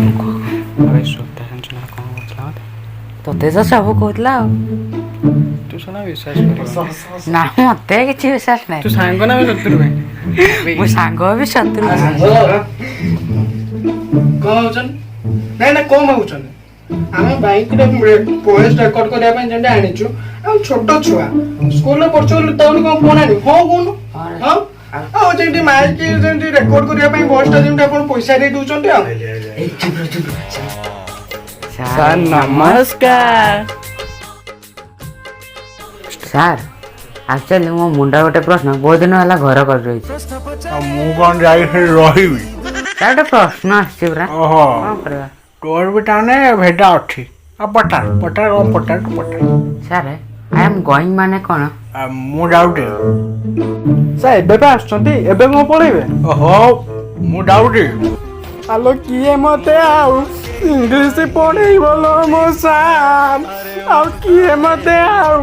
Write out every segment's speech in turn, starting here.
ଆବେ, ଶ୍ରୋତା ଜାଣିଛୁ ନା କ'ଣ କହୁଥିଲା ମତେ? ତତେ ତ ସବୁ କହୁଥିଲା ଆଉ। ତୁ ଶୁଣା, ବିଶ୍ୱାସ କରିବୁ? ନା, ମତେ କିଛି ବିଶ୍ୱାସ ନାହିଁ। ତୁ ସାଙ୍ଗ ନା ଶତ୍ରୁ ଭାଇ? ମୁଁ ସାଙ୍ଗ ବି ଶତ୍ରୁ। କଣ ଭାବୁଛନ୍ତି? ନାଇଁ ନା, କଣ ଭାବୁଛନ୍ତି? ଆମେ ବାଇକରେ ଭଏସ ରେକର୍ଡ କରିବା ପାଇଁ ଯେମିତି ଆଣିଛୁ, ଆଉ ଛୋଟ ଛୁଆ ସ୍କୁଲରେ ପଢୁଛୁ ବୋଲି ତାକୁ କଣ ଫୋନ ଆଣିବୁ? ହଁ, କହୁନୁ? ହଁ, ଆଉ ଯେମିତି ମାଇକ୍ ଯେମିତି ରେକର୍ଡ କରିବା ପାଇଁ ଭଏସଟା ଯେମିତି ଆପଣ ପଇସା ଦେଇ ଦଉଛନ୍ତି ଆଉ। ଏଇ, ଚୁପ୍ ରହ, ଚୁପ୍ ରହ। ସାର୍, ନମସ୍କାର। ସାର୍, ଆକ୍ଚୁଆଲି ମୋ ମୁଣ୍ଡ ଗୋଟେ ପ୍ରଶ୍ନ ବହୁତ ଦିନ ହେଲା ଘର କରି ରହିଛି। ଆଉ ମୁଁ କଣ ଯାଇ ସେଠି ରହିବି? ସାର୍, ଗୋଟେ ପ୍ରଶ୍ନ ଆସିଛି ପୁରା। ଓହୋ। କଣ କରିବା? ତୋର ବି ତାହେଲେ ଭେଦା ଅଛି। ଆଉ ପଚାର, ପଚାର, କଣ ପଚାର, ପଚାର। ସାର୍, I am going ମାନେ କଣ? ଆଉ ମୁଁ ଯାଉଛି। ସାର୍, ଏବେ ପା ଆସୁଛନ୍ତି, ଏବେ କଣ ପଳେଇବେ? ଓହୋ, ମୁଁ ଯାଉଛି। ଆଲୋ, କିଏ ମତେ ଆଉ ଇଂଲିଶ ପଢେଇବ ଲୋ ମୋ ସାର୍? ଆଉ କିଏ ମତେ ଆଉ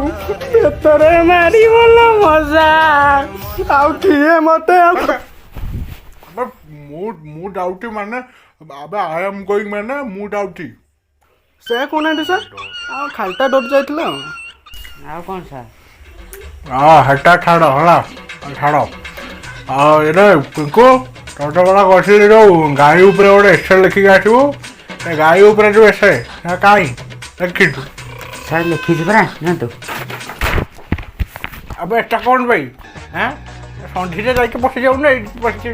ବେତରେ ମାରିବ ଲୋ ମୋ ସାର୍? ଆଉ କିଏ ମତେ ଆଉ ଆବେ, ମୁଁ ଯାଉଛି ମାନେ, ଆବେ, I am going ମାନେ ମୁଁ ଯାଉଛି। ସେ କହୁନାହାନ୍ତି ସାର୍, ଆଉ ଖାଲିଟା ଡରି ଯାଇଥିଲା ଆଉ। ଆଉ କଣ ସାର୍? ହଁ, ହେଟା ଛାଡ଼, ହେଲା, ଛାଡ଼। ଆଉ ଏଇଟା ପିଙ୍କୁ, ତୋତେ ପରା କହିଥିଲି ଯୋଉ ଗାଈ ଉପରେ ଗୋଟେ ଏସେ ଲେଖିକି ଆସିବୁ, ସେ ଗାଈ ଉପରେ ଯୋଉ ଏସେ ନା କାଇଁ ଲେଖିଛୁ? ସାର୍, ଲେଖିଛି ପରା, ନିଅନ୍ତୁ। ଆବେ, ଏଟା କ'ଣ ପାଇଁ? ହେଁ, ସନ୍ଧିରେ ଯାଇକି ବସି ଯାଉନୁ, ଏଇଠି ବସି।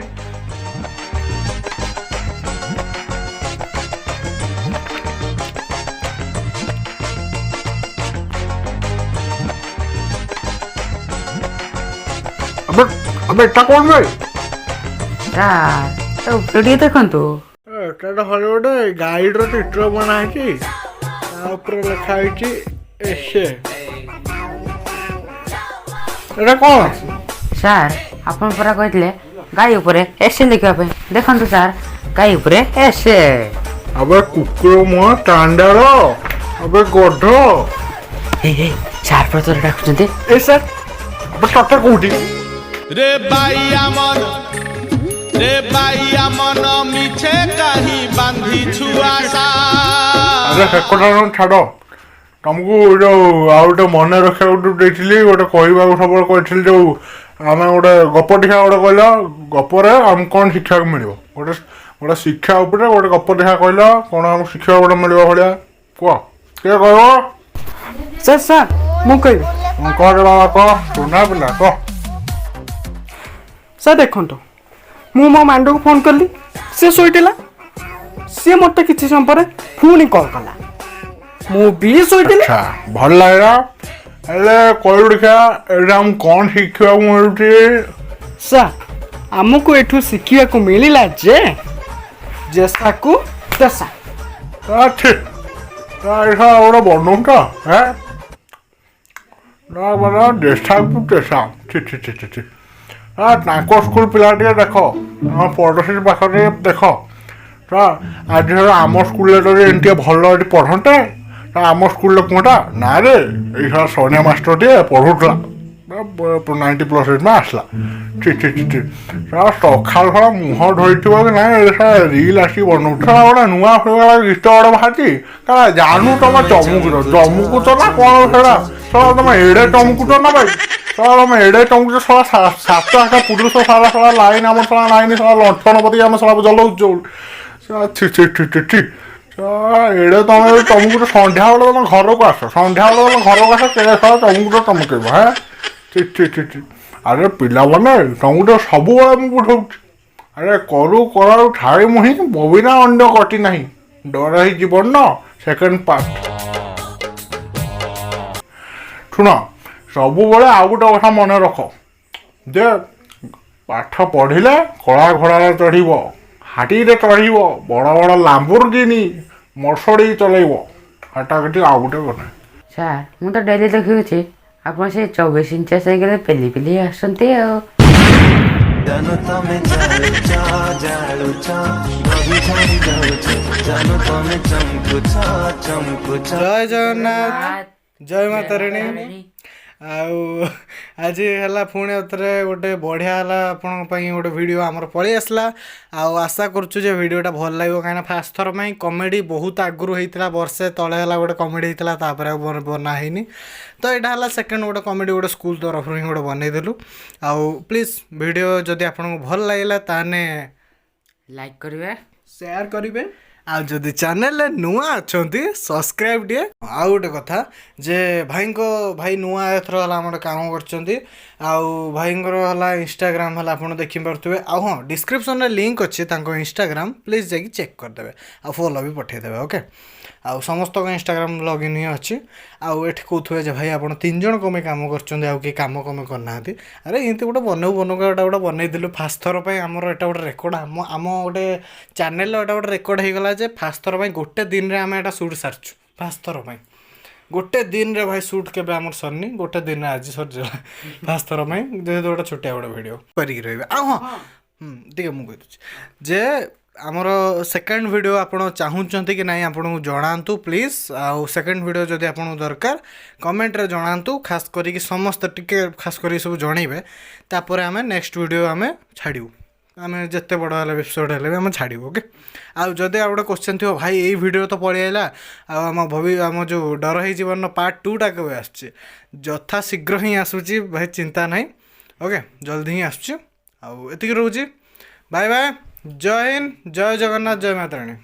ଆବେ, ଆବେ, ଏଟା କ'ଣ ପାଇଁ? ସାର୍, ତା ଉପରେ ଟିକେ ଦେଖନ୍ତୁ। ଏଟା ତ ଖାଲି ଗୋଟେ ଗାଈର ଚିତ୍ର ବନା ହେଇଛି, ତା ଉପରେ ଲେଖା ହେଇଛି ଏସେ। ଏଟା କ'ଣ? ସାର୍, ଆପଣ ପରା କହିଥିଲେ ଗାଈ ଉପରେ ଏସେ ଲେଖିବା ପାଇଁ। ଦେଖନ୍ତୁ ସାର୍, ଗାଈ ଉପରେ ଏସେ। ଆବେ କୁକୁର ମୁହଁ ଚାଣ୍ଡାଳ, ଆବେ ଗଧ। ହେଇ ହେଇ, ସାର୍ ପରା ତୋତେ ଡାକୁଛନ୍ତି। ଏ ସାର୍। ଆବେ, ତତେ କୋଉଠି? ରେ ବାଇଆ ମନ, ରେ ବାଇଆ ମନ, ମିଛେ କାହିଁ ବାନ୍ଧିଛୁ ଆଶା। ଆରେ, ସେ କଥା ନ ଛାଡ଼। ତମକୁ ଯୋଉ ଆଉ ଗୋଟେ ମନେ ରଖିବାକୁ ଯୋଉ ଦେଇଥିଲି, ଗୋଟେ କହିବାକୁ ସବୁବେଳେ କହିଥିଲି, ଯୋଉ ଆମେ ଗୋଟେ ଗପ ଦେଖିବା ଗୋଟେ କହିଲ, ଗପରେ ଆମକୁ କ'ଣ ଶିଖିବାକୁ ମିଳିବ? ଗୋଟେ ଶିକ୍ଷା ଉପରେ ଗୋଟେ ଗପ ଦେଖିବା କହିଲ, କ'ଣ ଆମକୁ ଶିଖିବାକୁ ଗୋଟେ ମିଳିବ ଭଳିଆ କୁହ। କିଏ କହିବ? ସାର୍, ସାର୍, ମୁଁ କହିବି। କହ ରେ ବାବା, କହ, ସୁନା ପିଲା, କହ। ସାର୍, ଦେଖନ୍ତୁ, ମୁଁ ମୋ ମାଣ୍ଡୁକୁ ଫୋନ୍ କଲି, ସେ ଶୋଇଥିଲା। ସିଏ ମୋତେ କିଛି ସମୟ ପରେ ପୁଣି କଲ୍ କଲା, ମୁଁ ବି ଶୋଇଥିଲି। ଆଚ୍ଛା, ଭଲ ଲାଗିଲା। ହେଲେ କହିଲୁ ଦେଖିବା, ଏଇଟା ଆମକୁ କ'ଣ ଶିଖିବାକୁ ମିଳୁଛି? ସାର୍, ଆମକୁ ଏଠୁ ଶିଖିବାକୁ ମିଳିଲା ଯେ ଯେସାକୁ ତେସା। ଠିକ, ଏଇଟା ଗୋଟେ ବନଉଛ ହେ ନା ମାନେ ଦେଶାକୁ ତେସା। ଛି ଛି ଛି ଛି ଛି। ତାଙ୍କ ସ୍କୁଲ ପିଲା ଟିକେ ଦେଖ, ଆମ ପଡ଼ୋଶୀ ପାଖରେ ଦେଖ ତ। ଆଜି ଧର ଆମ ସ୍କୁଲରେ ଯଦି ଏମିତି ଟିକେ ଭଲ ଏଠି ପଢ଼ନ୍ତେ ତ ଆମ ସ୍କୁଲରେ କୁହନ୍ତା, ନା ରେ, ଏଇ ଶଳା ସନିଆ ମାଷ୍ଟର ଟିକେ ପଢ଼ୁଥିଲା, 90+ ଆସିଲା। ଛି ଛି ଛି ଛି। ଶଳା ସକାଳୁ ଶଳା ମୁହଁ ଧୋଇଥିବ କି ନାଇଁ, ଏ ଶଳା ରିଲ୍ ଆସିକି ବନଉଥିଲା। ଗୋଟେ ନୂଆ ହେଇଗଲା ଗୀତ ଗୋଟେ ବାହାରିଛି, କାରଣ ଜାନୁ ତମେ ଚମକୁଛ ଚମକୁଛ ନା କ'ଣ ସେଟା? ଶଳା ତମେ ଏଡ଼େ ଚମକୁଛ ନା ଭାଇ, ଶଳା ତମେ ଏଡ଼େ ଚମକୁଛ। ଶଳା ସାତ ଆଠଟା ପୁରୁଷ ସାରା ଶଳା ଲାଇନ୍, ଆମର ଶଳା ଲାଇନ୍, ଶଳା ଲଣ୍ଠନ ପତିକି ଆମେ ଶଳା ଜଲଉଛୁ। ଶଳା ଛି ଛି ଛି ଛି ଛି। ଶଳା ଏଡ଼େ ତମେ ଚମକୁଛ। ସନ୍ଧ୍ୟାବେଳେ ତମ ଘରକୁ ଆସ, ସନ୍ଧ୍ୟାବେଳେ ତମ ଘରକୁ ଆସ, କେଡ଼େ ଶଳା ଚମକୁଛ ଚମକେଇବ। ହେଁ, ଛି ଛି ଛି ଛି। ଆରେ ପିଲାମାନେ, ତମକୁ ତ ସବୁବେଳେ ମୁଁ ବୁଝଉଛି। ଆରେ, କରୁ କରାରୁ ଛାଡ଼ି ମୁହିଁ ବବିନା ଅନ୍ୟ ଗତି ନାହିଁ। ଡର ହିଁ ଜୀବନ ସେକେଣ୍ଡ ପାର୍ଟ। ଶୁଣ, ସବୁବେଳେ ଆଉ ଗୋଟେ କଥା ମନେ ରଖ ଯେ ପାଠ ପଢ଼ିଲେ କଳା ଘୋଡ଼ାରେ ଚଢ଼ିବ, ହାତୀରେ ଚଢ଼ିବ, ବଡ଼ ବଡ଼ ଲାମ୍ବୁରଗିନି ମର୍ସଡ଼ି ଚଲେଇବ। ହେଟା କିଛି ଆଉ ଗୋଟେ କଥା। ସାର୍, ମୁଁ ତ ଡେଲି ଦେଖୁଛି, ଆପଣ ସେ 24 ଇଞ୍ଚ ସାଇକେଲ ପେଲି ପେଲି ଆସନ୍ତି ଆଉ। ଜାନୁ ତମେ ଜାଳୁଛ ଜାଳୁଛ, ବହି ଝରି ଯାଉଛ, ଜାନୁ ତମେ ଚମକୁଛ ଚମକୁଛ। ଜୟ ଜଗନ୍ନାଥ, ଜୟ ମା ତାରିଣୀ। ଆଉ ଆଜି ହେଲା ପୁଣି ଆଉଥରେ ଗୋଟେ ବଢ଼ିଆ ହେଲା ଆପଣଙ୍କ ପାଇଁ ଗୋଟେ ଭିଡ଼ିଓ ଆମର ପଳେଇ ଆସିଲା। ଆଉ ଆଶା କରୁଛୁ ଯେ ଭିଡ଼ିଓଟା ଭଲ ଲାଗିବ, କାହିଁକିନା ଫାର୍ଷ୍ଟ ଥର ପାଇଁ କମେଡ଼ି ବହୁତ ଆଗରୁ ହେଇଥିଲା, ବର୍ଷେ ତଳେ ହେଲା ଗୋଟେ କମେଡ଼ି ହେଇଥିଲା, ତାପରେ ଆଉ ବନା ହେଇନି। ତ ଏଇଟା ହେଲା ସେକେଣ୍ଡ ଗୋଟେ କମେଡ଼ି, ଗୋଟେ ସ୍କୁଲ ତରଫରୁ ହିଁ ଗୋଟେ ବନେଇଦେଲୁ। ଆଉ ପ୍ଲିଜ୍ ଭିଡ଼ିଓ ଯଦି ଆପଣଙ୍କୁ ଭଲ ଲାଗିଲା ତାହେଲେ ଲାଇକ୍ କରିବେ, ସେୟାର କରିବେ, ଆଉ ଯଦି ଚ୍ୟାନେଲରେ ନୂଆ ଅଛନ୍ତି ସବସ୍କ୍ରାଇବ୍ ଟିକେ। ଆଉ ଗୋଟେ କଥା ଯେ ଭାଇଙ୍କ ଭାଇ ନୂଆ ଏଥର ହେଲା ଆମର କାମ କରିଛନ୍ତି, ଆଉ ଭାଇଙ୍କର ହେଲା ଇନଷ୍ଟାଗ୍ରାମ ହେଲା ଆପଣ ଦେଖିପାରୁଥିବେ। ଆଉ ହଁ, ଡିସ୍କ୍ରିପ୍ସନରେ ଲିଙ୍କ୍ ଅଛି ତାଙ୍କ ଇନଷ୍ଟାଗ୍ରାମ, ପ୍ଲିଜ୍ ଯାଇକି ଚେକ୍ କରିଦେବେ ଆଉ ଫଲୋ ବି ପଠାଇଦେବେ। ଓକେ, ଆଉ ସମସ୍ତଙ୍କ ଇନଷ୍ଟାଗ୍ରାମ ଲଗ୍ଇନ୍ ହିଁ ଅଛି। ଆଉ ଏଠି କହୁଥିବେ ଯେ ଭାଇ ଆପଣ ତିନି ଜଣ କଣ ପାଇଁ କାମ କରୁଛନ୍ତି, ଆଉ କେହି କାମ କଣ ପାଇଁ କରିନାହାନ୍ତି? ଆରେ ଏମିତି ଗୋଟେ ବନଉ ବନଉ ଏଇଟା ଗୋଟେ ବନେଇଦେଲୁ। ଫାର୍ଷ୍ଟ ଥର ପାଇଁ ଆମର ଏଇଟା ଗୋଟେ ରେକର୍ଡ଼, ଆମ ଗୋଟେ ଚ୍ୟାନେଲର ଏଇଟା ଗୋଟେ ରେକର୍ଡ଼ ହେଇଗଲା ଯେ ଫାର୍ଷ୍ଟ ଥର ପାଇଁ ଗୋଟେ ଦିନରେ ଆମେ ଏଇଟା ସୁଟ୍ ସାରିଛୁ। ଫାର୍ଷ୍ଟ ଥର ପାଇଁ ଗୋଟେ ଦିନରେ ଭାଇ ସୁଟ୍ କେବେ ଆମର ସରିନି, ଗୋଟେ ଦିନରେ ଆଜି ସରିଗଲା ଫାର୍ଷ୍ଟ ଥର ପାଇଁ, ଯେହେତୁ ଗୋଟେ ଛୋଟିଆ ଗୋଟେ ଭିଡ଼ିଓ କରିକି ରହିବେ। ଆଉ ହଁ, ଟିକେ ମୁଁ କହିଦେଉଛି ଯେ ଆମର ସେକେଣ୍ଡ ଭିଡ଼ିଓ ଆପଣ ଚାହୁଁଛନ୍ତି କି ନାହିଁ ଆପଣଙ୍କୁ ଜଣାନ୍ତୁ ପ୍ଲିଜ୍। ଆଉ ସେକେଣ୍ଡ ଭିଡ଼ିଓ ଯଦି ଆପଣଙ୍କୁ ଦରକାର କମେଣ୍ଟରେ ଜଣାନ୍ତୁ, ଖାସ କରିକି ସମସ୍ତେ ଟିକେ ଖାସ କରିକି ସବୁ ଜଣେଇବେ। ତାପରେ ଆମେ ନେକ୍ସଟ ଭିଡ଼ିଓ ଆମେ ଛାଡ଼ିବୁ, ଆମେ ଯେତେ ବଡ଼ ହେଲେ ଏପିସୋଡ଼ ହେଲେ ବି ଆମେ ଛାଡ଼ିବୁ। ଓକେ, ଆଉ ଯଦି ଆଉ ଗୋଟେ କ୍ୱେଶ୍ଚନ୍ ଥିବ, ଭାଇ ଏଇ ଭିଡ଼ିଓ ତ ପଳେଇ ଆଇଲା, ଆଉ ଆମ ଭବି ଆମ ଯେଉଁ ଡର ହେଇଜୀବନର ପାର୍ଟ 2ଟା କେବେ ଆସୁଛି? ଯଥା ଶୀଘ୍ର ହିଁ ଆସୁଛି ଭାଇ, ଚିନ୍ତା ନାହିଁ। ଓକେ, ଜଲ୍ଦି ହିଁ ଆସୁଛି। ଆଉ ଏତିକି ରହୁଛି, ବାଏ ବାଏ, ଜୟ ହିନ୍ଦ, ଜୟ ଜଗନ୍ନାଥ, ଜୟ ମା ତାରିଣୀ।